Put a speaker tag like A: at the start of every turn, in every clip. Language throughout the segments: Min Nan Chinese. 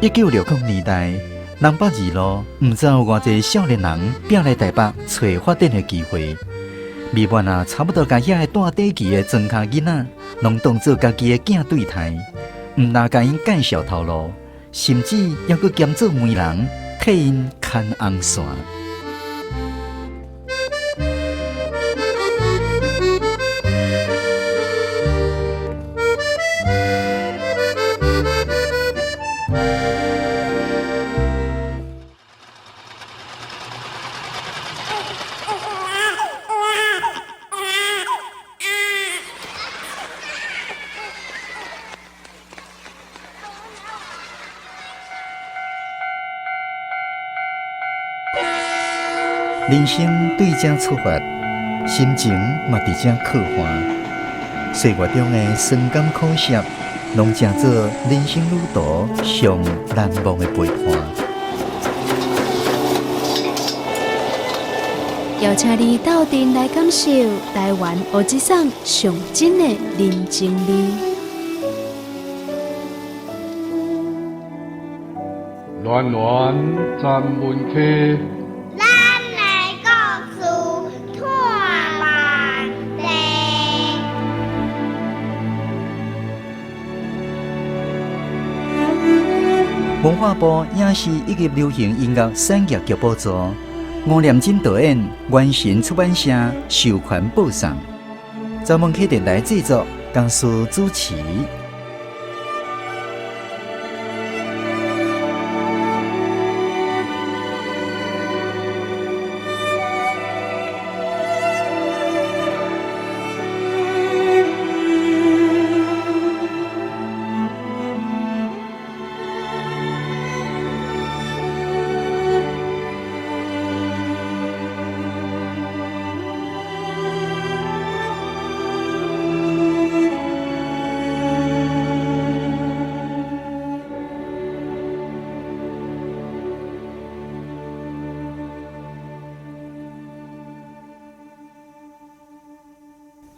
A: 1960年代，南北二路毋知有偌濟少年人拼來台北揣發展的機會。美滿啊，差不多共遐個帶短期的莊跤囡仔，攏當做家己的囝對待，毋但共𪜶介紹頭路，甚至猶閣兼做媒人，替𪜶牽紅線。人生對這出發，心情嘛佇這刻畫。歲月中的酸甘苦澀，攏成做人生旅途上難忘的陪伴。
B: 邀請你鬥陣來感受台灣烏之桑上真的人情味。
C: 暖暖站文溪。
D: 咱的故事托万地。
A: 文化部影視以及流行音樂產業局補助，吳念真導演，元神出版社授權播送，昨文溪電台製作，江蘇主持。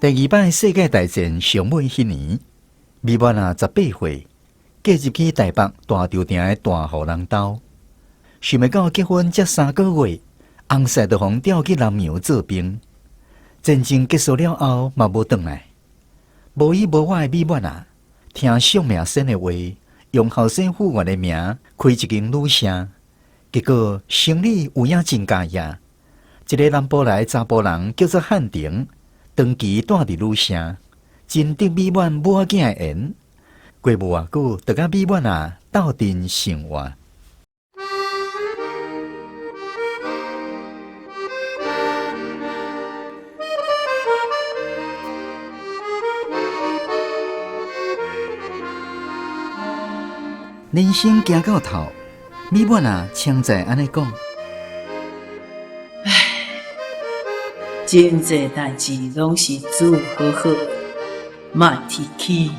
A: 第二擺世界大戰上尾彼年，美滿啊18歲，嫁入去台北大稻埕的大戶人兜。想袂到結婚才3個月，翁婿就予調去南洋做兵。戰爭結束了後，嘛無轉來。無依無倚的美滿啊，聽相命仙的話，用後生婦媛的名開一間旅社，結果生意有影真佳呀。一個南部來的查埔人叫做漢庭，長期蹛佇旅社，真得美滿母仔囝的緣。過無偌久，就佮美滿啊鬥陣生活。人生行到頭，美滿啊，常在按呢講。
E: 唉，真濟代誌攏是煮好好，莫提起。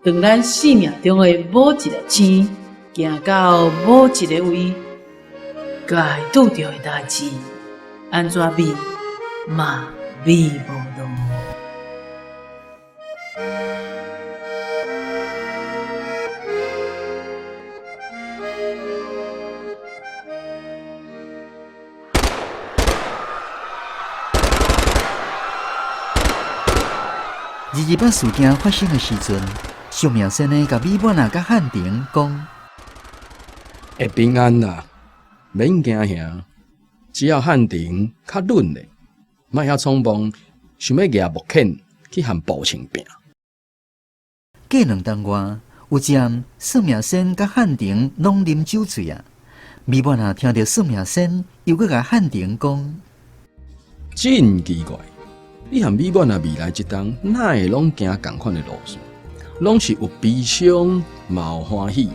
E: 當咱生命中的某一粒星行到某一个位，該拄著的代誌，按怎美嘛美無落。
A: 228事件發生的時陣，相命仙呢，共美滿啊，佮漢庭講，
C: 會平安啦，免驚嚇，只要漢庭較忍咧，莫遐匆忙，想欲舉木鉗去和步槍拚。
A: 過2冬外，有一暗，算命仙佮漢庭攏啉酒醉啊。美滿啊，聽著算命仙又閣共漢庭講，
C: 真奇怪。你和美滿啊，未來這冬，哪會攏行仝款的路線？攏是有悲傷，嘛有歡喜，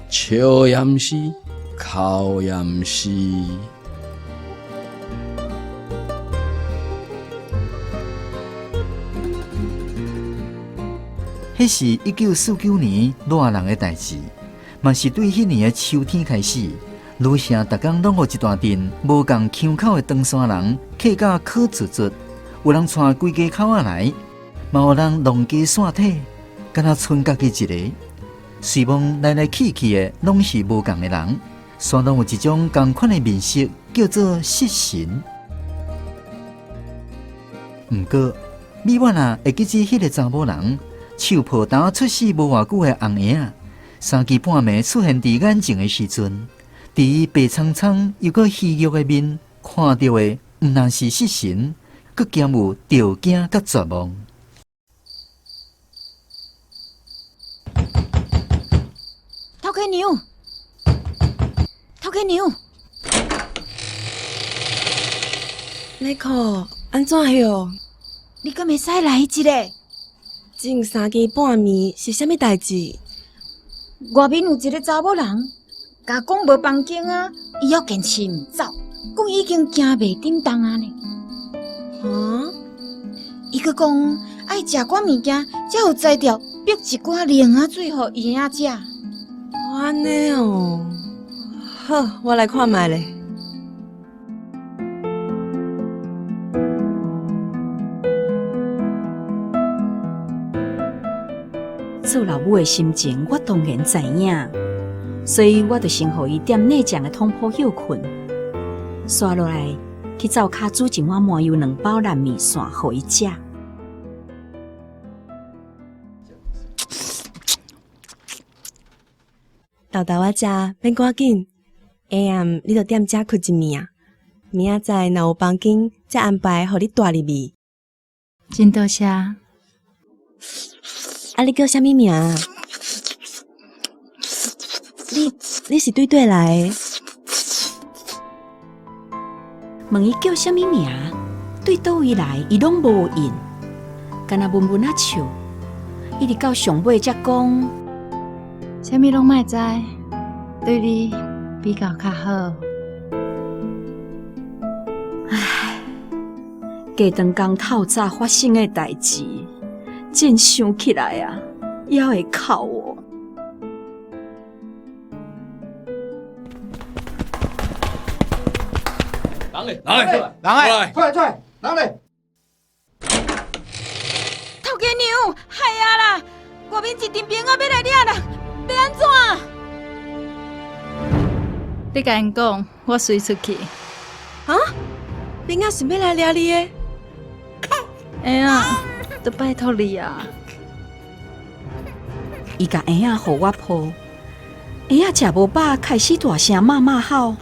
C: 笑也毋是，哭也毋是。
A: 彼是1949年熱人的代誌，嘛是對彼年的秋天開始，旅社逐工攏予一大陣無仝腔口的唐山人客甲苦卒卒。有人帶規家口仔來，嘛有人浪家散體，敢若賰家己一个。雖罔來來去去的攏是無仝的人，煞攏有一種仝款的面色，叫做失神。毋過，美滿仔會記起彼个查某人，手抱擔出世無偌久的紅嬰仔，三更半暝出現佇眼前的時陣，佇伊白蒼蒼又閣虛弱的面，看著的毋但是失神，閣兼有著驚佮絕望。
F: 頭家娘，頭家娘，
G: 美可，按怎哟？
F: 你敢會使來一下？
G: 前三更半暝是啥物代誌？
F: 外面有一个查某人，共講無房間啊，伊猶堅持毋走，講已經行袂振動啊呢。
G: 啊？
F: 伊閣講愛食寡物件，才有才調逼一寡靈仔水予伊仔食。
G: 按呢哦，好，我來看覓咧。
H: 做老母的心情，我當然知影，所以我就先予伊踮內帳的通鋪歇睏，煞落來去灶跤煮一碗麻油兩包爛麵線，予伊食。
G: 沓沓仔食，免趕緊。下暗你就踮遮睏一暝啊，明仔載若有房間，才安排予你蹛入去。
I: 真多謝。
G: 啊，你叫啥物名？你你是對佗來的？
H: 問伊叫啥物名？對佗位來，伊攏無應，干焦悶悶仔笑。一直到上尾才講，
I: 啥物攏莫知，對你比較較好。
H: 唉，隔長工透早發生的代誌，真想起來啊，猶會哭哦。
C: 人咧，人咧，人咧，
J: 出來出來，人咧！
F: 頭家娘，害啊啦！外面一陣兵仔欲來掠人，欲按怎？
I: 你共𪜶講，我隨出去。
G: 啊？兵仔是欲來掠你的？
I: 嬰仔，都拜託你啊！
H: 伊共嬰仔予我抱，嬰仔食無飽，開始大聲罵罵吼。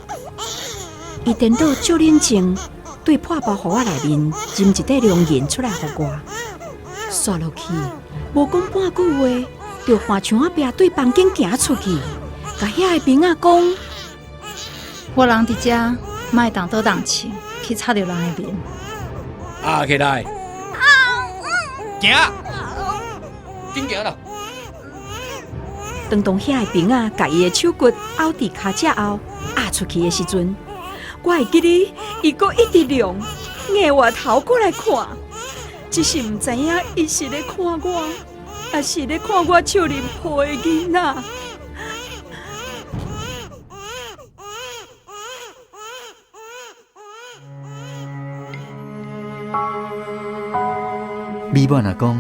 H: 伊顛倒足冷靜，對破包袱仔內面斟一塊龍銀出來予我，煞落去，無講半句話，就翻牆仔壁對房間行出去，共遐个兵仔講：
I: 我人佇遮，莫動刀動槍去插著人的面。
C: 壓起來，行，緊行啦！
H: 當當遐个兵仔共伊的手骨拗佇跤脊後壓出去的時陣，我會記得伊閣一直量，硬回頭過來看，只是毋知影伊是咧看我，抑是咧看我手裡抱的囡仔。
A: 美滿仔講，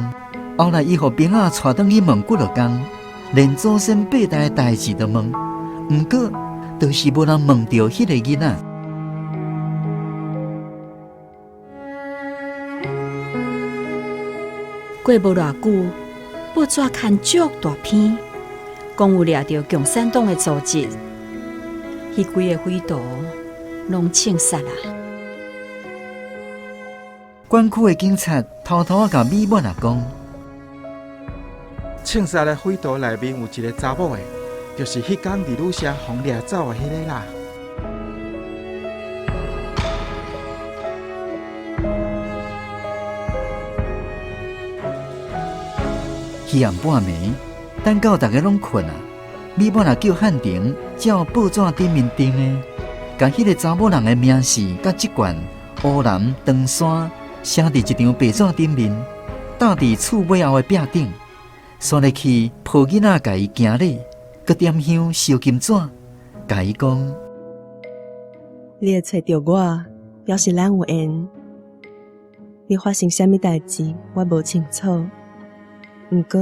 A: 後來伊予兵仔帶轉去問幾落工，連祖先八代的代誌都問，毋過就是無人問著彼个囡仔。
H: 過無偌久，報紙刊足大篇，講有掠著共產黨的組織，彼幾个匪徒攏槍殺啊！
A: 管區的警察偷偷仔共美滿仔講，
J: 槍殺的匪徒內面有一个查某的，就是彼工佇旅社予掠走的彼个啦。
A: 彼暗半暝，等到大家攏睏啊，美滿仔叫漢庭照報紙頂面釘的，共彼个查某人的名氏佮籍貫、烏南長山寫佇一張白紙頂面，搭佇厝尾後的壁頂，煞入去抱囡仔，共伊行禮，閣點香燒金紙，共伊講：
G: 你會揣著我，表示咱有緣。你發生啥物代誌，我無清楚。毋過，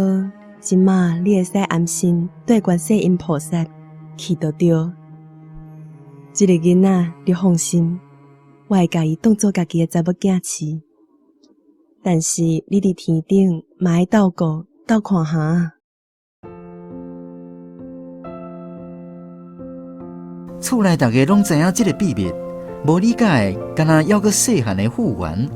G: 這馬你會使安心綴觀世音菩薩去就對。這个囡仔你放心，我會共伊當做家己的查某囝飼。但是你佇天頂嘛愛鬥顧鬥看哈。
A: 厝內逐家攏知影這个秘密，無理解的，敢若猶閣細漢的傅元。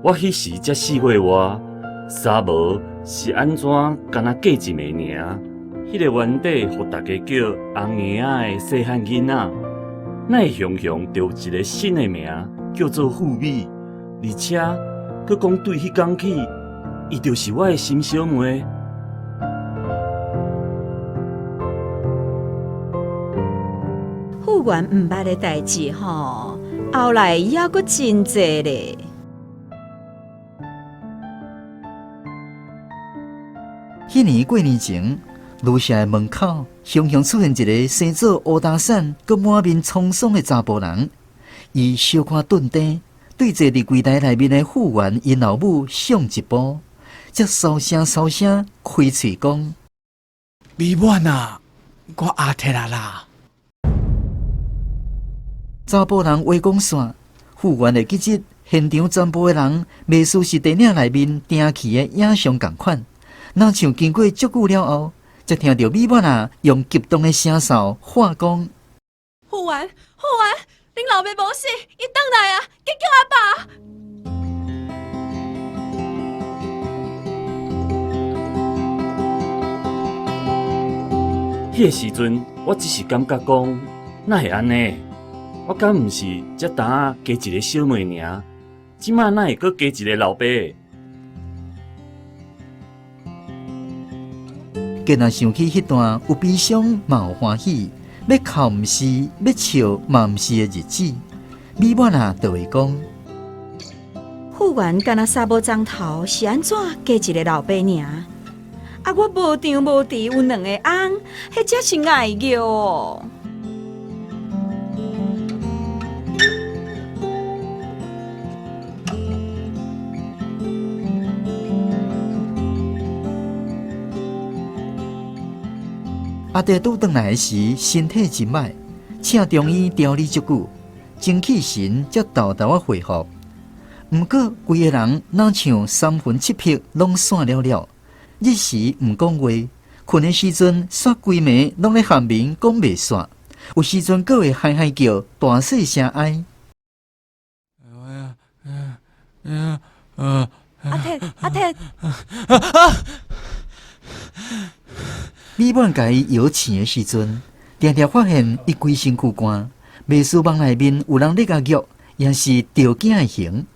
K: 我彼時才4歲外，三無是按怎，敢若嫁一暝爾。彼个原底予大家叫紅嬰仔的細漢囡仔，哪會雄雄著有一个新的名，叫做富美，而且閣講對彼工起，伊就是我的親小妹。
H: 傅元毋捌的代誌吼，後來猶閣真濟咧。
A: 彼年過年前，旅社的門口，雄雄出現一个生做烏焦瘦、閣滿面滄桑的查埔人。伊小可頓定，對坐佇櫃台內面的傅元𪜶老母上一步，才梢聲梢聲開喙講：
J: 美滿啊，我阿鐵啊啦！
A: 查埔人話講煞，傅元會記得現場全部的人，袂輸是電影內面定去的影像仝款。若像經過足久了後，才聽著美滿啊用激動的聲嗽喊講：
G: 傅元，傅元，恁老爸無死，伊轉來啊！緊叫阿爸！
K: 彼个時陣，我只是感覺講，哪會按呢？我敢毋是才拄仔加一个小妹爾，這馬哪會閣加一个老爸？
A: 敢若想起彼段有悲傷嘛有歡喜，欲哭毋是，欲笑嘛毋是的日子，美滿啊就會講：
H: 傅元敢若三無鬃頭，是按怎加一个老爸爾？啊，我無丈無弟有兩个翁，彼才是礙虐哦。
A: 阿弟拄轉來時，身體真歹，請中醫調理足久，精氣神才沓沓仔恢復。毋過，規个人若像三魂七魄攏散了了，日時毋講話，睏的時陣煞規暝攏咧喊眠講袂煞，有時陣閣會嗨嗨叫，大細聲哀。
G: 阿鐵，阿鐵，
A: 美滿共伊搖醒的時陣，定定發現伊規身軀汗，袂輸夢內面有人咧共虐，也是著驚的形。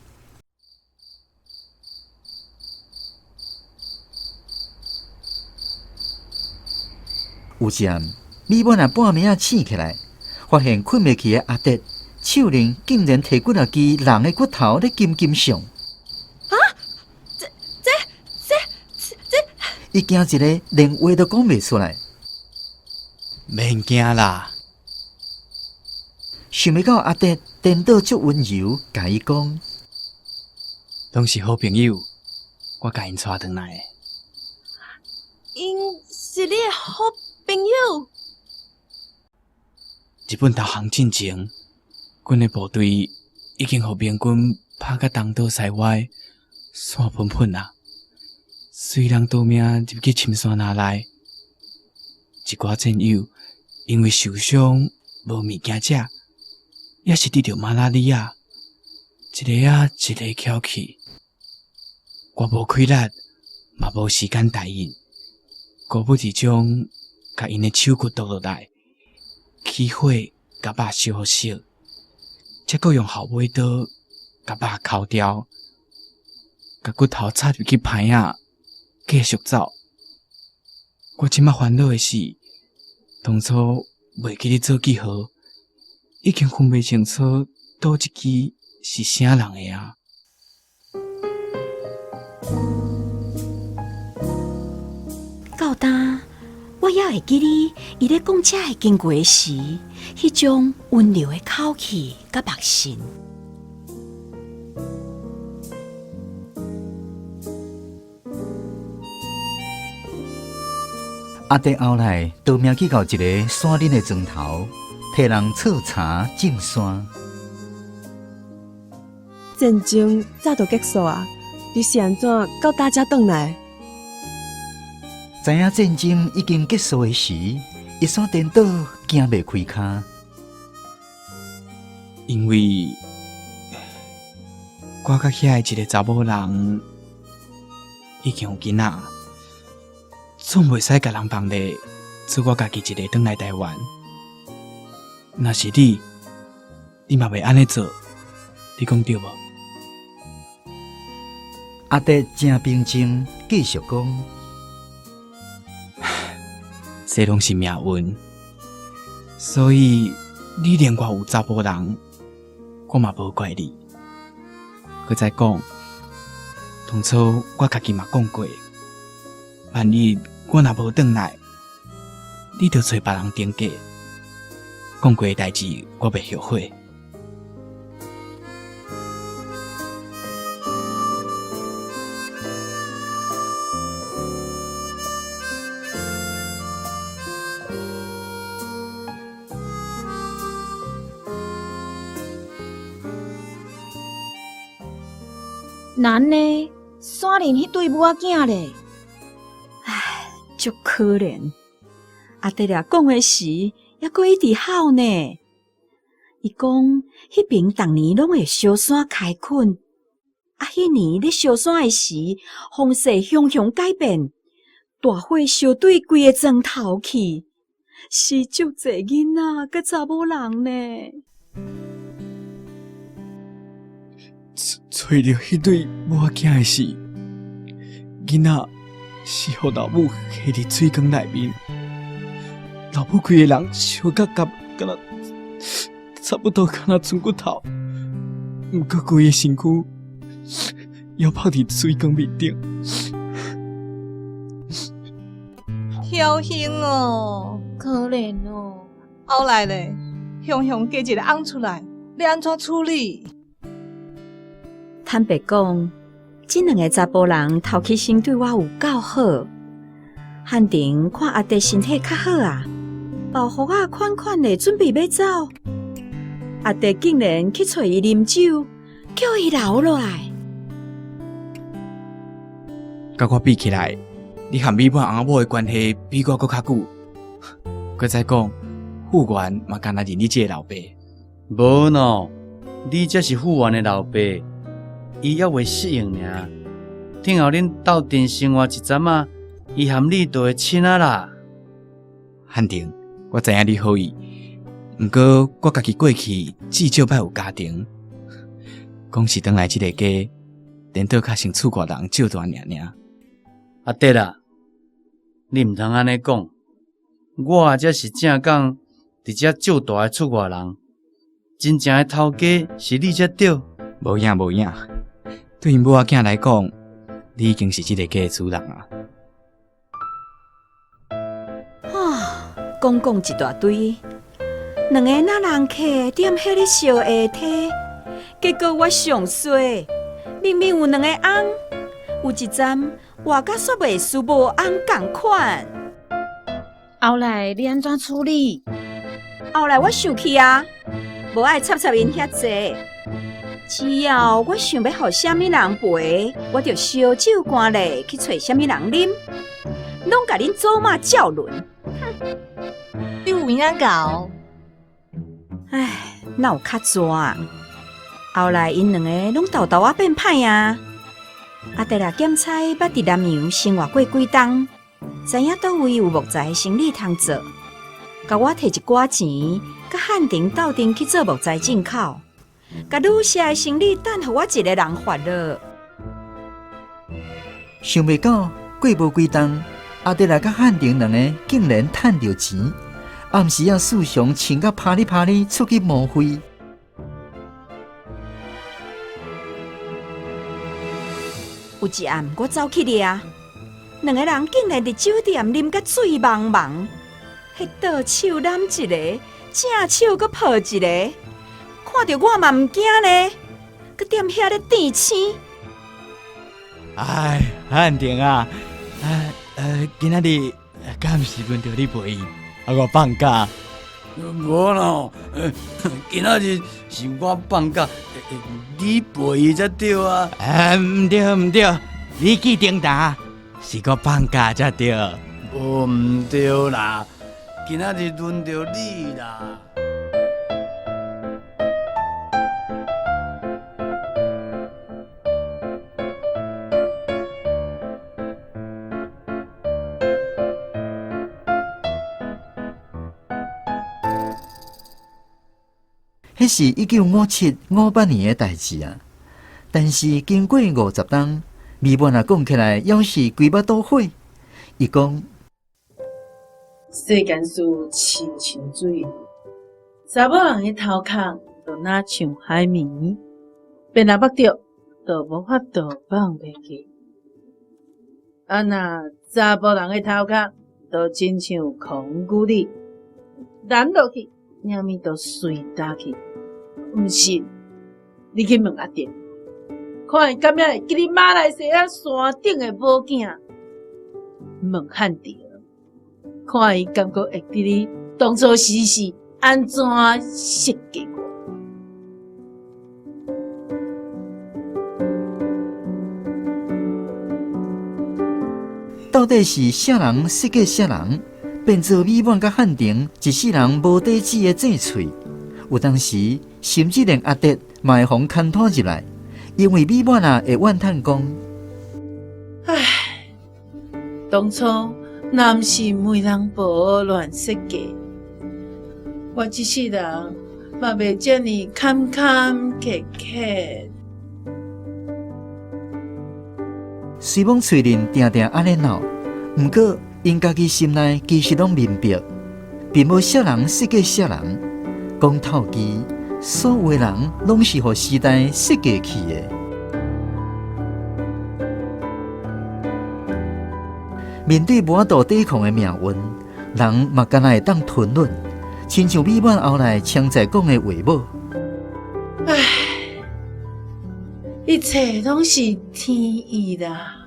A: 有一暗，美滿啊半暝仔醒起來，發現睏袂去的阿哲手裡竟然提幾若支人的骨頭咧金金上。
G: 啊！這、這、這、這！
A: 伊驚一个，連話都講袂出來。
J: 免驚啦！
A: 想袂到阿哲顛倒足溫柔，共伊講：
J: 攏是好朋友，我共𪜶帶轉來的。
G: 𪜶是你的好朋友？
J: 日本投降進前，阮的部隊已經予明軍拍甲東倒西歪，散噴噴啊！隨人逃命入去深山林內，一寡戰友因為受傷無物件食，也是得著馬拉利亞，一个仔一个翘去。我無氣力，嘛無時間代應，孤不之中，共𪜶的手骨剁落來，起火共肉燒予熟，才閣用鱟尾刀共肉抠掉，共骨頭插入去盤仔，繼續走。我這馬煩惱的是，當初袂記得做記號，已經分袂清楚佗一支是啥人的啊！
H: 到今，我猶會記得伊咧講這个經過時，彼種溫柔的口氣佮目神。
A: 阿弟后来逃命去到一个山林的庄头，替人锉柴种山。
G: 战争早就结束啊！你是按怎到搭遮转来？
A: 知影战争已经结束的时，伊煞颠倒行袂开跤。
J: 因为我佮遐的一个查某人已经有囡仔，总袂使共人放咧，做我家己一个转来台湾。若是你，你嘛袂按呢做，你讲对无？
A: 阿弟真平静，继续讲：
J: 这拢是命运，所以你另外有查埔人，我嘛无怪你。阁再讲，当初我家己嘛讲过，万一我若无转来，你就揣别人顶继。讲过的代志，我袂后悔。
F: 那按呢，山林彼对母仔囝咧，
H: 唉，足可怜。阿弟掠讲的时，犹阁一直哭呢。伊讲彼爿逐年拢会烧山开垦，啊，彼年咧烧山的时，风势汹汹改变，大火烧对规个庄头去，死足济囡仔佮查某人呢。
J: 揣著彼对母仔囝的时，囡仔是予老母下伫水缸内面，老母规个人烧甲夹，敢若差不多敢若賰骨头，毋过规个身躯犹泡伫水缸面顶。
L: 侥幸哦，
F: 可怜哦。
L: 后来咧，雄雄加一个翁出来，你按怎处理？
H: 坦白讲，这两个查埔人头起先对我有够好。汉庭看阿弟身体较好啊，包袱仔款款的准备欲走，阿弟竟然去揣伊啉酒，叫伊留落来。
J: 佮我比起来，你和美满翁仔某的关系比我阁较久。阁再讲，傅元嘛干焦认你这个老爸。
M: 无喏，你才是傅元的老爸。伊犹未适应尔，听候恁斗阵生活一阵仔，伊和你就会亲啊啦。
J: 汉庭，我知影你好意，毋过我家己过去至少捌有家庭，讲是转来这个家，颠倒较像厝外人照大尔尔。
M: 阿弟啦，你毋通按呢讲，我才是正港伫遮照大的厝外人，真正的头家是你才对。
J: 无影无影。对𪜶母仔囝来讲，你已经是这个家的主人啊！
H: 啊，讲讲一大堆，两个老人客踮彼咧烧下梯，结果我上衰，明明有两个翁，有一阵活甲煞袂输无翁仝款。
F: 后来你按怎处理？
H: 后来我生气啊，无爱插插𪜶遐济。只要我想欲予啥物人陪，我就烧酒干咧去揣啥物人啉，拢共恁祖妈照轮。
L: 哼，你有影𠢕？
H: 唉，哪有较纸啊？后来𪜶两个拢沓沓仔变歹啊。阿弟啦，检采捌伫南洋生活过几冬，知影佗位有木材生意通做，共我提一寡钱，佮汉庭斗阵去做木材进口。共女婿的生理等予我一个人烦恼。
A: 想袂到过无几冬，阿弟来佮汉庭两个竟然趁著钱，暗时仔四常穿甲啪哩啪哩出去磨费。
H: 有一暗我走去掠，两个人竟然伫酒店啉甲醉茫茫，彼倒手揽一个，正手阁抱一个。看著我嘛毋惊咧，阁踮遐咧甜星。
J: 哎，汉庭啊，今仔日敢是轮著你陪伊，啊我放假？
M: 无啦，今仔日是我放假，你陪伊才对啊。
J: 啊，毋对毋对，你记定答，是我放假才对。
M: 无毋对啦，今仔日轮著你啦。
A: 彼是1957、58年的代誌啊！但是經過50冬，美滿啊講起來，猶是規腹肚火。伊講：
E: 世間事親像水，查某人的頭殼就若像海綿，變來目著，就無法度放袂記。啊，若查埔人的頭殼，就親像空牛奶，淋落去，啥物都隨焦去。毋信，你去問阿定，看伊敢會記得馬來西亞山頂的某囝。問漢朝，看伊敢閣會記得當初時是按怎設計我。
A: 到底是啥人設計啥人，變做美滿佮漢庭一世人無底止的爭喙？有當時，甚至連阿哲嘛會予牽拖入來，因為美滿啊會怨嘆講：
E: 唉，當初若毋是媒人婆亂設計，我這世人嘛袂遮爾坎坎坷坷。
A: 雖罔翠玲定定按呢鬧，毋過𪜶家己心內其實攏明白，並無啥人設計啥人。講透支，所有的人攏是予時代設計去的。面對無法度抵抗的命運，人嘛敢若會當吞忍，親像美滿後來常在講的話母。
E: 唉，一切攏是天意啦。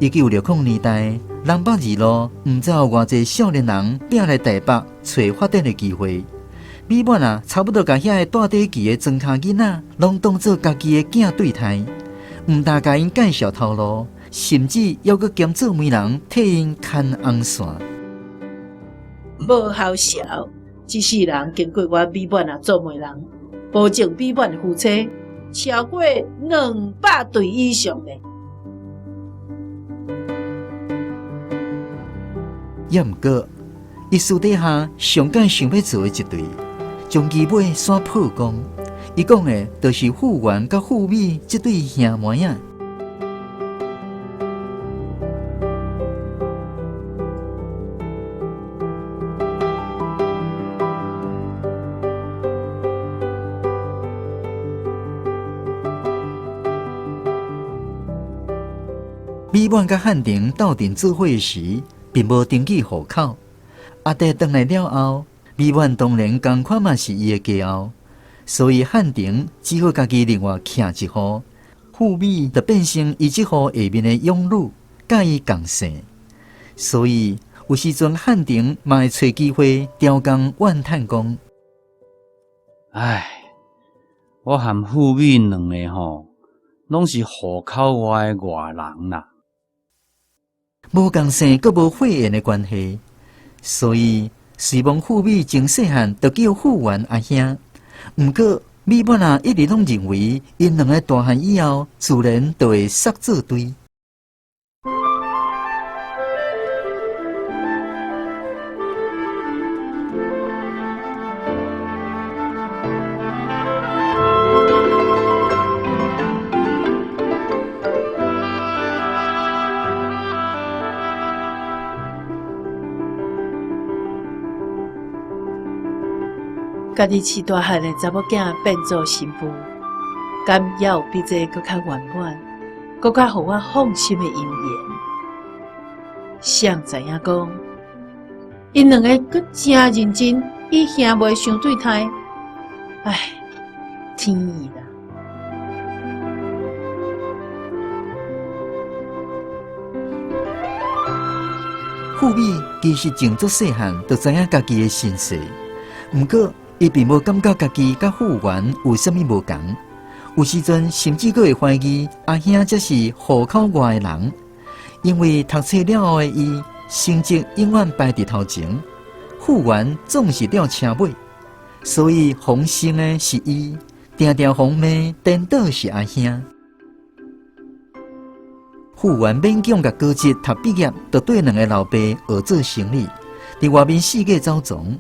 A: 1960年代，南北二路毋知有偌濟少年人拼來台北揣發展的機會。美滿啊，差不多共遐个帶底旗的莊跤囡仔，攏當做家己的囝對待，毋但共𪜶介紹頭路，甚至猶閣兼做媒人替𪜶牽紅線。
E: 無好笑，這世人經過我美滿啊做媒人，保證美滿的夫妻超過200對以上的。
A: 猶毋過，伊私底下上敢想欲做的一對，終其尾煞破功。伊講的，就是傅元佮傅美這對兄妹仔。美滿佮漢庭鬥陣做伙時，並無登記戶口。阿弟轉來了後，美滿當然仝款嘛是伊的家後，所以漢庭只好家己另外徛一戶，富美就變成伊這戶下面的養女，佮伊仝姓。所以有時陣漢庭嘛會揣機會刁工怨嘆講：
M: 唉，我和富美兩个吼，攏是戶口外的外人啦。
A: 無仝姓，閣無血緣的關係，所以雖罔富美從細漢就叫富源阿兄，毋過美滿啊一直攏認為，𪜶兩个大漢以後，自然就會捒做對。
E: 家己飼大漢的查某囝變做新婦，敢猶有比這閣較圓滿、閣較予我放心的姻緣？誰知影講，𪜶兩个閣誠認真，以兄妹相對待。唉，天意啦！
A: 富美其實從足細漢就知影家己的身世，毋過伊並無感覺家己佮富源有啥物無仝。有時陣甚至閣會懷疑阿兄才是戶口外的人，因為讀冊了後的伊成績永遠排佇頭前，富源總是吊車尾，所以予生的是伊，定定予罵顛倒是阿兄。富源勉強共高職讀畢業，就綴兩个老爸學做生理，佇外面四界走傱。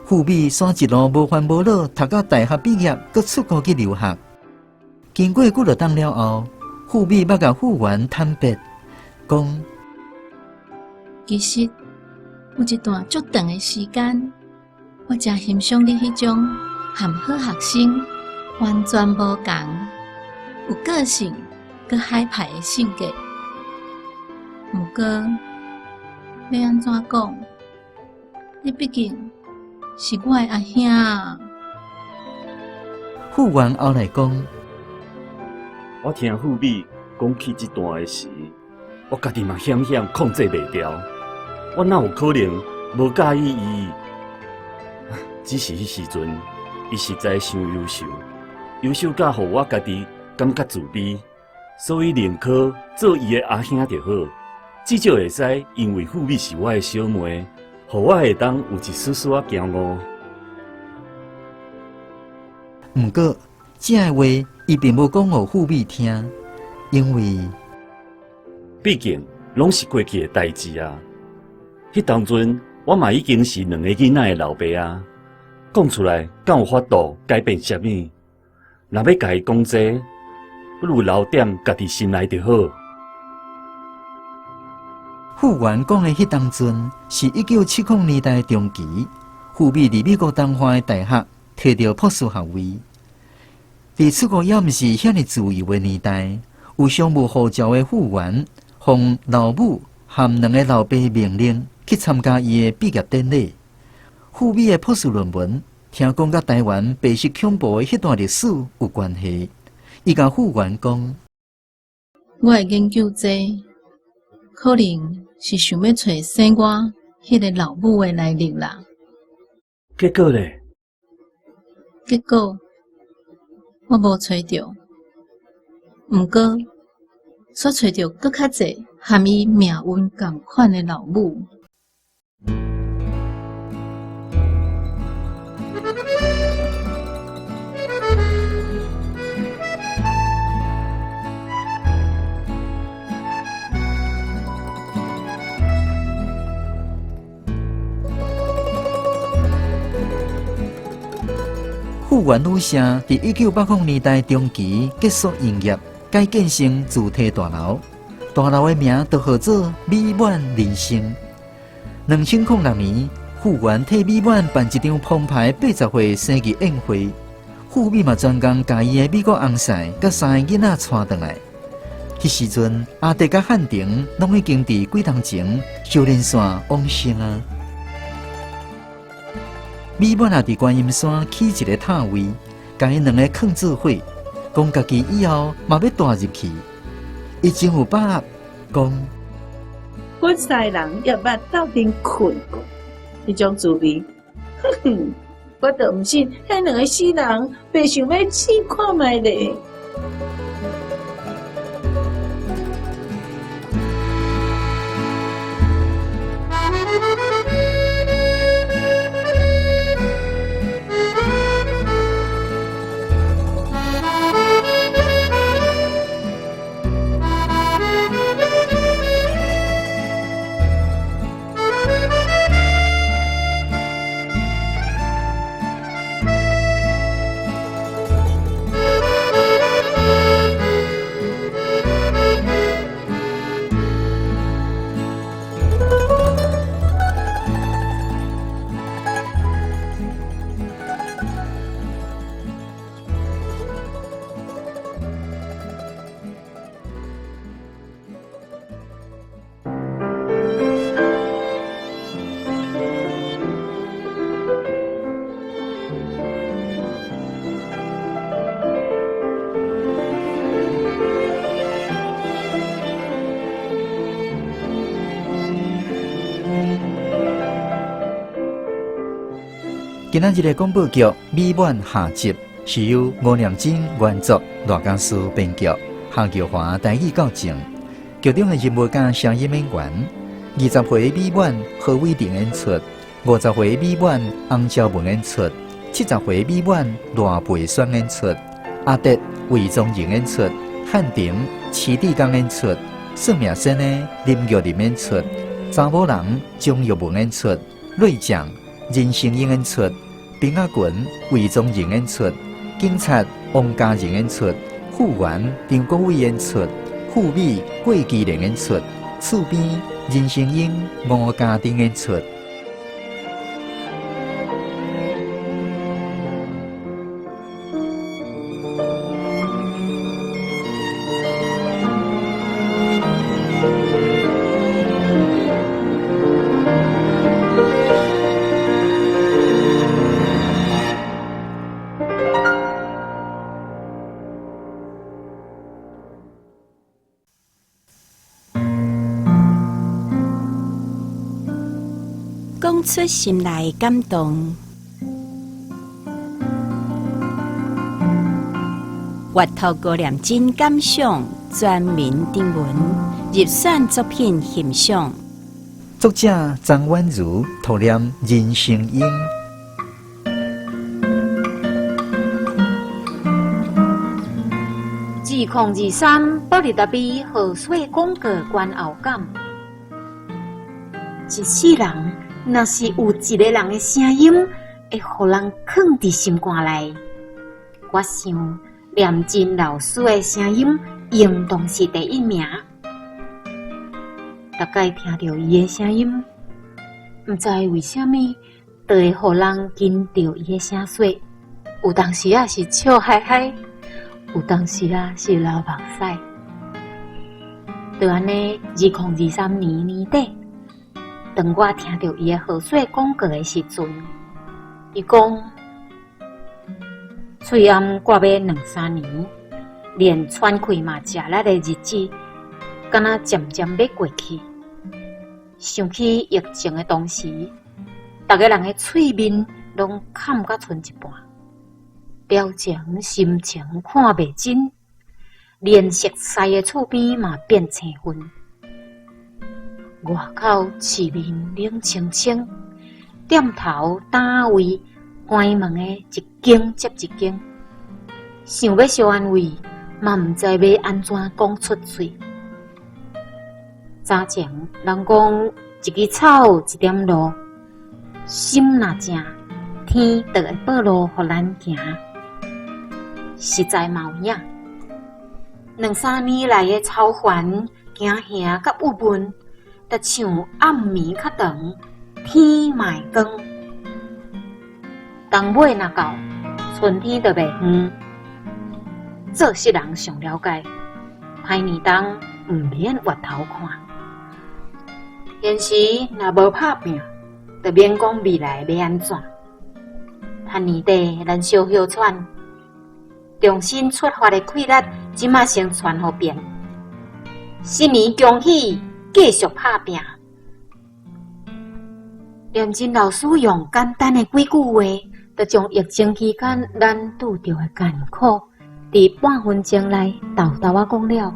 A: 富美煞一路無煩無惱，讀到大學畢業，閣出國去留學。經過幾落冬了後，富美捌共富源坦白講：
I: 其實有一段足長的時間，我誠欣賞你彼種和好學生完全無仝，有個性、閣海派的性格。毋過，欲按怎講，你畢竟是我的阿兄啊。
A: 富源後來講：
K: 我聽富美講起這段的時，我家己嘛險險控制袂牢。我哪有可能無佮意伊？只是彼時陣，伊實在傷優秀，優秀甲予我家己感覺自卑，所以寧可做伊的阿兄就好，至少會使因為富美是我的小妹，予我會當有一絲絲仔驕傲。
A: 毋過，這个話伊並無講予富美聽，因為
K: 畢竟攏是過去的代誌啊。彼當陣我嘛已經是兩个囡仔的老爸啊，講出來敢有法度改變啥物？若欲共伊講這，不如留點家己心內就好。
A: 富源講的彼當陣是1970年代中期，富美佇美國東岸的大學提著博士學位。佇出國猶毋是遐爾自由的年代，有商務護照的富源，奉老母和兩个老爸命令去參加伊的畢業典禮。富美的博士論文，聽講佮台灣白色恐怖的彼段歷史有關係。伊共富源講：
I: 我的研究這可能是想欲揣生我彼个老母的來歷啦。
K: 結果咧？
I: 結果我無揣著，毋過卻揣著閣較濟和伊命運仝款的老母。
A: 富源旅社佇1980年代中期結束營業，改建成主題大樓。大樓的名就號做美滿人生。2006年，富源替美滿辦一場澎湃80歲生日宴會，富美嘛專工共伊的美國翁婿佮三個囡仔帶轉來。彼時陣，阿弟佮漢庭攏已經佇幾冬前相連線往生啊。美滿也佇觀音山起一个塔位，共𪜶兩个囥做伙，講家己以後嘛欲蹛入去。伊真有把握，講
E: 阮三个人也捌鬥陣睏過，彼種滋味，哼哼，我就毋信彼兩个死人袂想欲試看覓咧。
A: 今仔日的廣播劇《美滿》下集是由吳念真原作，賴家書編劇，夏玉華台語教正。劇中的人物佮聲音演員：20歲美滿何偉玲演出，50歲美滿洪昭文演出，70歲美滿賴培宣演出，阿德魏宗仁演出，漢庭徐志剛演出，算命先生林玉林演出，查某人鍾玉文演出，瑞將任成英演出，兵仔群魏宗仁演出，警察王家仁演出，副員張國偉演出，副美郭基蓮演出，厝邊任成英吳家鼎演出。
H: 講出心內的感動，閱讀高念真感想全民徵文入選作品欣賞。
A: 作者張婉如托念人生英。
F: 2023保利達美賀歲廣告觀後感。一世人若是有一个人的聲音會予人囥佇心肝內，我想念真老師的聲音應當是第一名。逐擺聽著伊的聲音，毋知為啥物，就會予人緊著伊的聲線。有當時仔是笑嗨嗨，有當時仔是流目屎。就按呢，2023年年底，當我聽著伊的賀歲廣告的時陣，伊講喙罨掛欲兩三年，連喘氣嘛食力的日子，敢若漸漸欲過去。想起疫情的當時，逐个人的喙面攏崁甲賰一半，表情心情看袂真，連熟似的厝邊嘛變青雲。外口市面冷清清，店頭單位關門的一間接一間，想欲相安慰，嘛毋知欲按怎講出喙。早前人講一支草一點露，心若正，天就會報路予咱行。實在嘛有影，兩三年來的操煩、驚嚇佮鬱悶，就像暗暝較長，天嘛會光。冬尾若到，春天就袂遠。做穡人上了解，歹年冬毋免越頭看。現時若無拍拚，就免講未來欲按怎。趁年底咱小歇喘，重新出發的氣力，這馬先傳予變。新年恭喜，繼續拍拚。念真老師用簡單的幾句話，就將疫情期間咱拄著的艱苦，佇半分鐘內沓沓仔講了。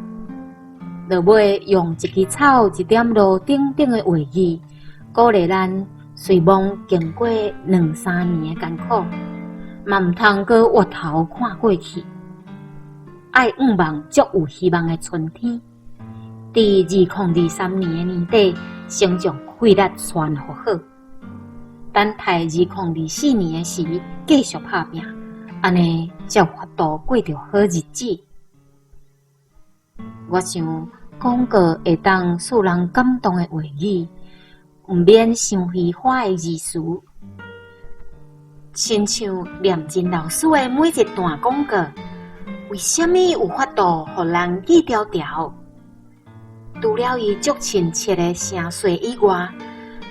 F: 落尾用一支草、一點露等等的話語，鼓勵咱雖罔經過兩三年的艱苦，嘛毋通閣回頭看過去。愛向望足有希望的春天，佇2023年的年底，先將氣力傳予好。等待2024年的時，繼續拍拚，按呢才有法度過著好日子。我想講過會當使人感動的話語，毋免傷虛華的字詞。親像念真老師的每一段廣告，為啥物有法度予人記牢牢？除了伊足親切的聲線以外，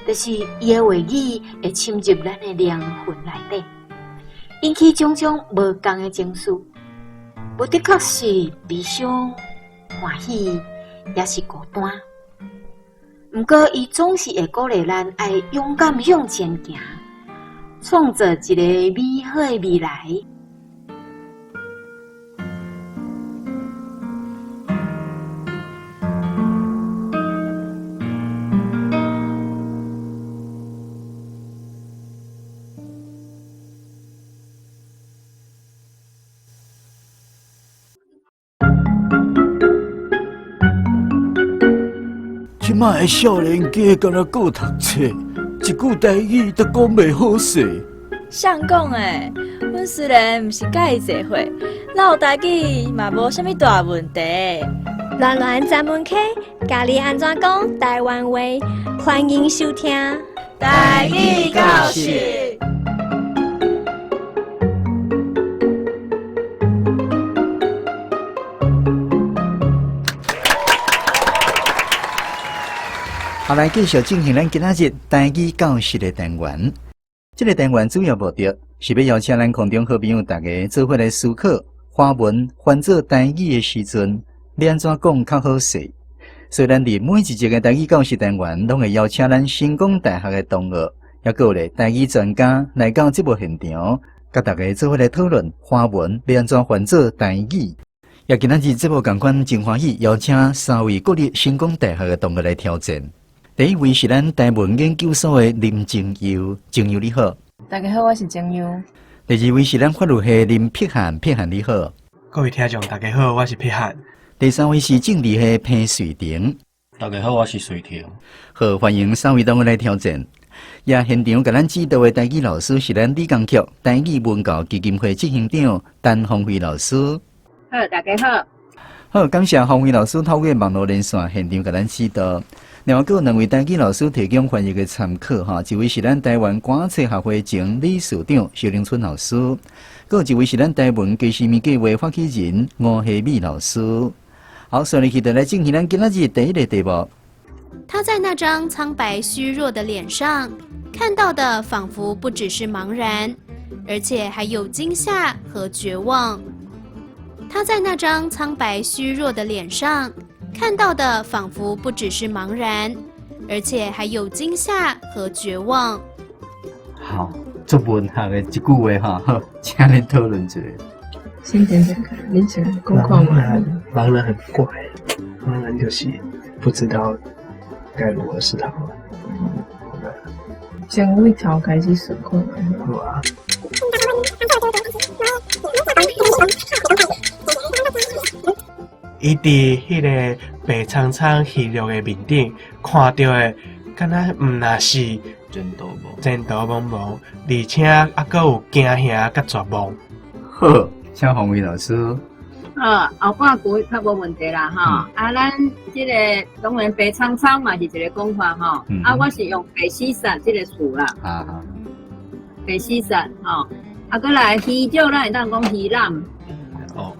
F: 就是伊的話語會深入咱的靈魂內底，引起種種無仝的情緒，無的確是悲傷、歡喜，抑是孤單。毋過伊總是會鼓勵咱愛勇敢向前行，創造一个美好的未來。
N: 這擺的少年家敢若閣讀冊，一句台語都講袂好勢。
O: 誰講的？阮雖然毋是佮伊濟歲，落台語嘛無啥物大問題。
P: 巒巒專門課教你按怎講台灣話，歡迎收聽
O: 台語教室。
A: 好，來繼續進行咱今仔日台語教室的單元。這個單元主要目的是欲邀請咱空中好朋友大家做伙來思考，華文翻做台語的時陣，欲按怎講較好勢。所以咱佇每一集的台語教室單元，攏會邀請咱成功大學的同學，抑閣有咧台語專家來到節目現場，佮大家做伙來討論華文欲按怎翻做台語。也今仔日節目仝款真歡喜，邀請三位國立成功大學的同學來挑戰。第一位是咱台文研究所的林靜悠，靜悠你好。
Q: 大家好，我是靜悠。
A: 第二位是咱法律系林碧翰，碧翰你好。
R: 各位聽眾大家好，我是碧翰。
A: 第三位是政治系彭瑞婷。
S: 大家好，我是瑞婷。
A: 好，歡迎三位同學來挑戰。也現場共咱指導的台語老師是咱理工局台語文教基金會執行長陳芳惠老師。
T: 好，大家好。
A: 好，感謝芳惠老師透過網路連線現場共咱指導。另外，閣有兩位台語老師提供翻譯的參考，哈，一位是咱台灣歌冊學會前理事長蕭玲春老師，閣有一位是咱台文家私物計畫發起人吳希美老師。好，所以來進行咱今仔日第一个題目。
B: 他在那張蒼白虛弱的臉上看到的，仿佛不只是茫然，而且還有驚嚇和絕望。他在那張蒼白虛弱的臉上看到的，仿佛不只是茫然，而且還有驚嚇和絕望。
A: 好，足文學的一句話哈，好，請恁討論一下。
Q: 先講講看，你先講看嘛。
R: 茫然很怪，茫然就是不知道該如何是好。
Q: 先為頭開始思考。
R: 好啊。伊佇彼个白蒼蒼虛弱的面頂看著的，敢若毋若是
S: 前途茫
R: 前途茫茫，而且猶閣有驚嚇佮絕望。
A: 好，請芳惠老師。
T: 好，後半句較無問題啦，吼。啊，咱這个當然白蒼蒼嘛是一个講法吼。啊，我是用白死殺這个詞啦。白死殺吼。啊，閣來虛弱，咱會當講虛濫。
S: 哦，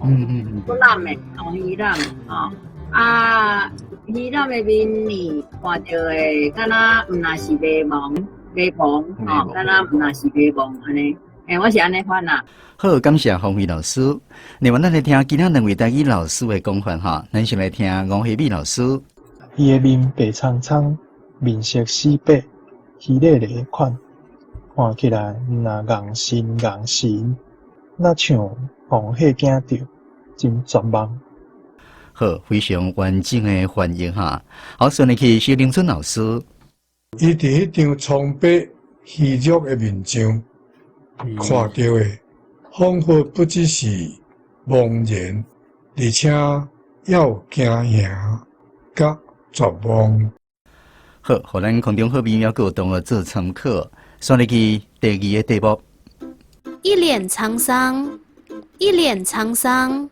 T: 閣濫的，哦，虛濫，吼。啊，虛濫的面呢，看著的，敢若毋若是迷茫，迷茫，吼，敢若毋若是迷茫按呢。欸，我是按呢翻啦。
A: 好，感謝芳惠老師。另外，咱來聽其他兩位台語老師的講法哈。咱先來聽吳希美老師。
U: 伊的面白蒼蒼，面色死白，虛咧咧款，看起來毋若戇神戇神，若像予嚇驚著，真絕望。
A: 好，非常完整的翻譯哈。好，順利去蕭玲春老師。
V: 伊佇彼張蒼白虛弱的面上看著的，彷彿不只是茫然，而且猶有驚嚇佮絕望。
A: 好，予咱空中好朋友閣有同學做參考。煞入去第二個題目。
B: 一臉滄桑，一臉滄桑。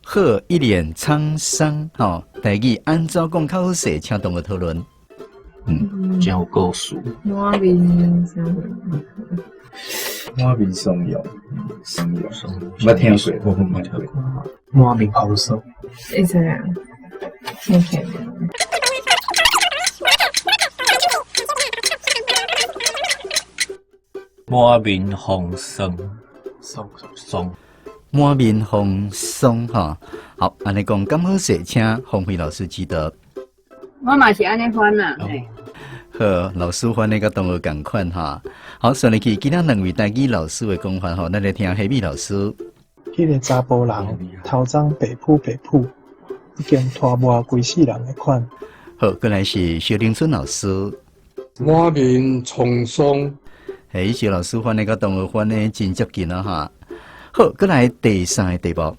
A: 好，一臉滄桑，吼，台語按怎講較好勢？請同學討論。
S: 真有故事。
Q: 滿面啥物？
W: 滿面霜容，霜容，捌聽過，我捌聽過。
R: 滿面風霜。
Q: 會知影？聽聽。
S: 滿面風霜，
R: 霜
S: 霜。
A: 滿面風霜，吼，好，按呢講，敢好勢，請芳惠老師指導。
T: 我嘛是按呢翻啦。
A: 好，老師翻的佮同學仝款哈。好，順入去其他兩位台語老師的講法吼，咱來聽彼老師。
U: 彼个查埔人頭鬃白殕白殕，已經拖磨規世人的款。
A: 好，過來是蕭玲春老師。
V: 滿面滄桑。
A: 嘿，蕭老師翻的佮同學翻的真接近了哈。好，過來第三个題目。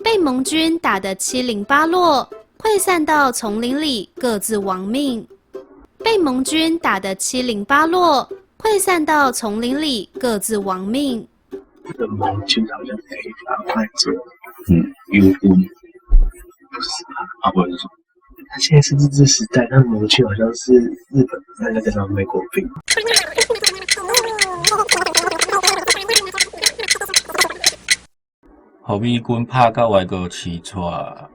B: 被盟軍打得七零八落，潰散到叢林裡，各自亡命。被盟軍打得七零八落，潰散到叢林裡，各自亡命。
S: 這個盟軍好像可以拿來做，友軍，不是吧？啊，不是說，
R: 他現在是日治時代，那盟軍好像是日本，那個叫做美國兵。
S: 予美軍拍到外國飼帶，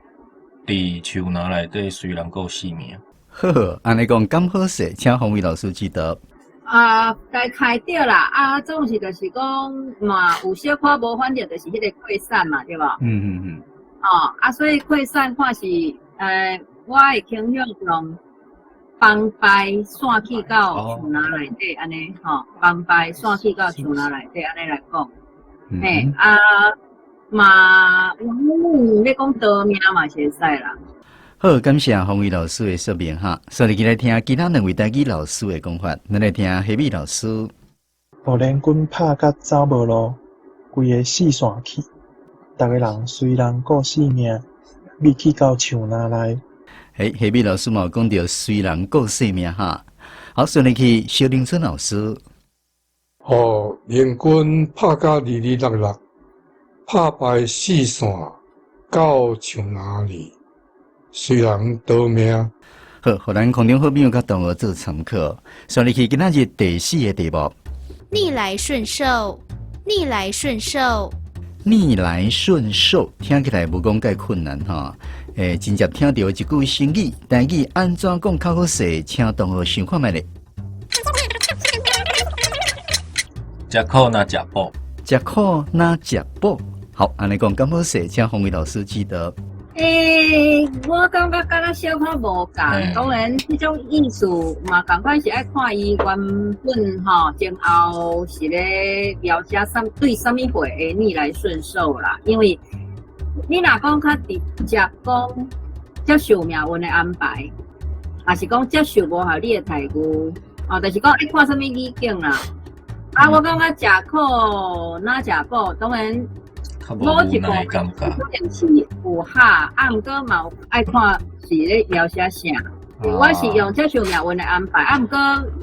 S: 佇樹林內底隨人顧性命。
A: 好，按呢講敢好勢，請宏偉老師指導。
T: 啊，該開著啦，啊，總是就是講嘛，有小可無，反正就是彼个擴散嘛，對無？哦，啊，所以擴散看是，我會傾向用幫派散去到樹林內底按呢，吼，幫派散去到樹林內底按呢來講，嘿，啊，嘛，你講逃命嘛是會使啦。
A: 好，感謝宏偉老師的說明哈。所以，來聽其他兩位台語老師的講法。咱來聽彼老師。
U: 予聯軍拍甲走無路，規个四散去，逐个人隨人顧性命，覕去到樹林內。
A: 嘿，彼老師嘛有講著隨人顧性命哈。好，順利去蕭玲春老師。
V: 予聯軍拍甲離離落落，拍敗四散到樹林裡。隨人逃命。
A: 好，予咱空中好朋友佮同學做參考。所以去今仔日第四个題目。
B: 逆來順受，逆來順受，
A: 逆來順受，聽起來無講蓋困難哈。真正聽著一句成語，台語按怎講較好勢？請同學想看覓咧。
S: 食苦若食補，
A: 食苦若食補。好，按呢講敢好勢？請宏偉老師指導。
T: 我感覺敢若小可無仝，當然這種意思嘛，仝款是愛看伊原本吼前後是咧描寫啥對啥物貨會逆來順受啦。因為你若講較直接講接受命運的安排，抑是講接受無合你的待遇，哦，就是講愛看啥物語境啦。啊，我感覺食苦若食補，當然。某一部分可能是有合，啊，毋過嘛有愛看是咧描寫啥。我是用接受命運的安排，啊，毋過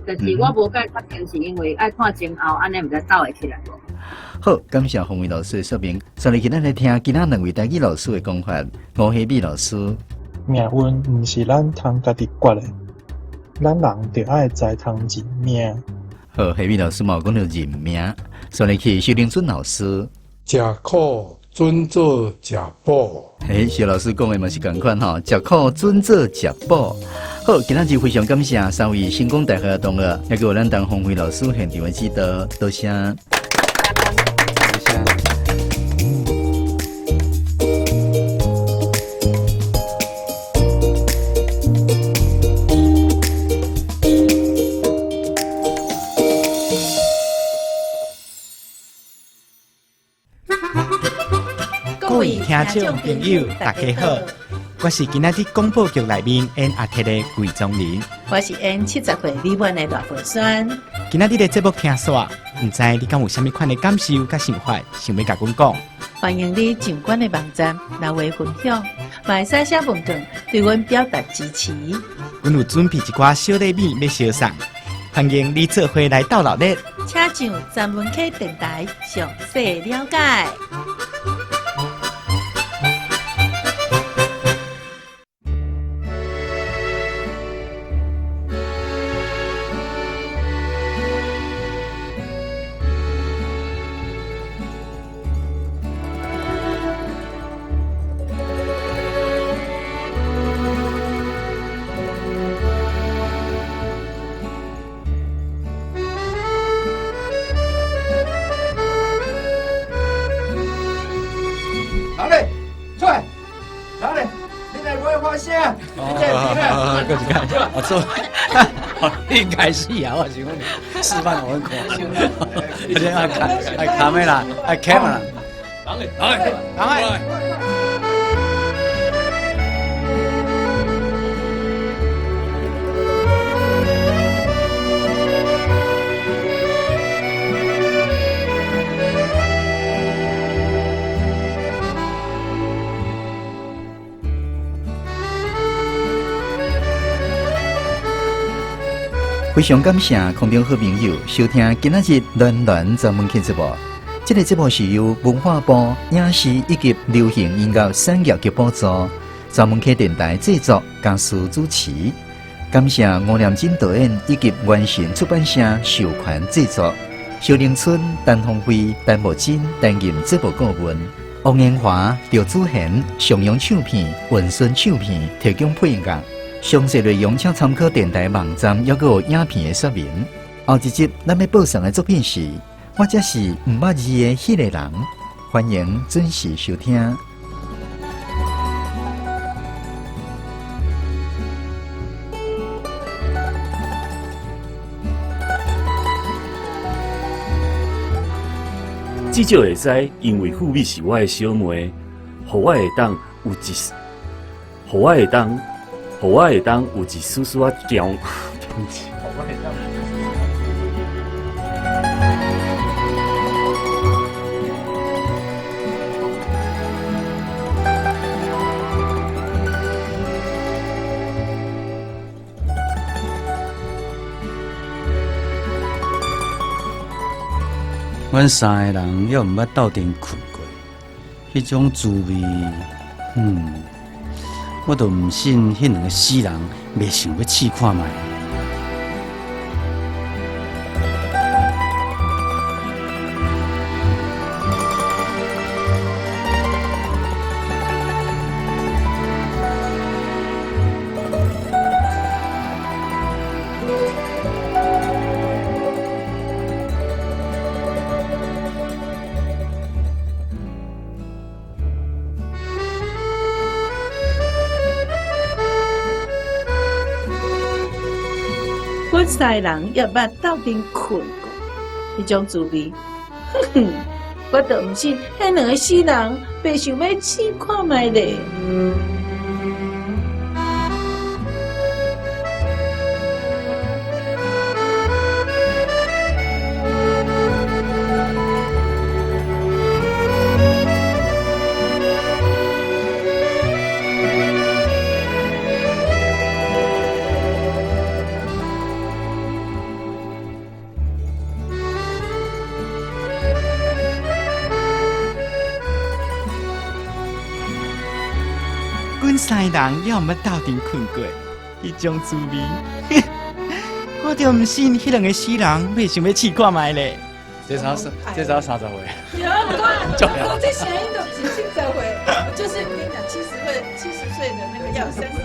T: 就是我無介確定，是因為愛看前後，按呢毋知鬥會起來無。
A: 好，感謝宏偉老師的說明。所以今咱來聽其他兩位台語老師的講法。吳希美老師，
U: 命運毋是咱通家己決的，咱人著愛知通認命。
A: 好，希美老師嘛有講著認命。所以去蕭玲春老師。
V: 食苦準做食補。
A: 嘿，蕭老師講的嘛是仝款吼，食苦準做食補。好，今仔日非常感謝三位成功大學的同學，也閣有咱陳鴻輝老師現場的指導，多謝。多謝。
J: 各位聽眾朋友，大家好，我是今仔日廣播劇內面演阿鐵的魏宗仁，
E: 我是演70歲李婉的賴培萱。
J: 今仔日的節目聽煞，毋知你敢有啥物款的感受佮想法，想欲共阮講？
E: 歡迎你上阮的網站留話分享，嘛會使寫問卷對阮表達支持。
J: 阮有準備一寡小禮物欲相送，歡迎你做伙來鬥鬧熱。
E: 請上三文溪電台詳細了解。
C: 老李，出來！老李，你來不會發聲？你這邊啊？
J: 過一個，我做。
M: 你开始啊！我想讲你示范予阮看。你爱看，爱卡咩啦？爱 camera。
C: 人来，人来，人来。
A: 非常感谢空中好朋友收听今仔日暖暖专门节目。这个节目是由文化部影视以及流行音乐产业局补助，专门客电台制作，嘉思主持。感谢吴念真导演以及完成出版社授权制作。小林村陈鸿辉、陈木真担任节目顾问，王延华、赵祖贤、上扬唱片、文顺唱片提供配乐。详细内容请参考电台网站，抑阁有影片的说明。后一集咱欲播送的作品是《我才是毋捌字的彼个人》，欢迎准时收听。
K: 至少会使，因为富美是我的小妹，予我会当有一，予我会当。予我会当有一丝丝仔强，对不起。
M: 阮三个人犹毋捌斗阵睏过，彼种滋味，我都毋信彼两个死人袂想欲试看觅。
E: 阮三个人犹捌斗阵睏过，彼种滋味，哼哼，我就毋信彼两个死人袂想欲试看觅咧。
J: 阮三个人犹毋捌斗阵睏过，彼种滋味，我就毋信彼两个死人袂想欲试看觅咧。
M: 这才这才30岁。
E: 有啊，我这声音都毋是70岁，就是跟你讲70岁，70岁的那个要30。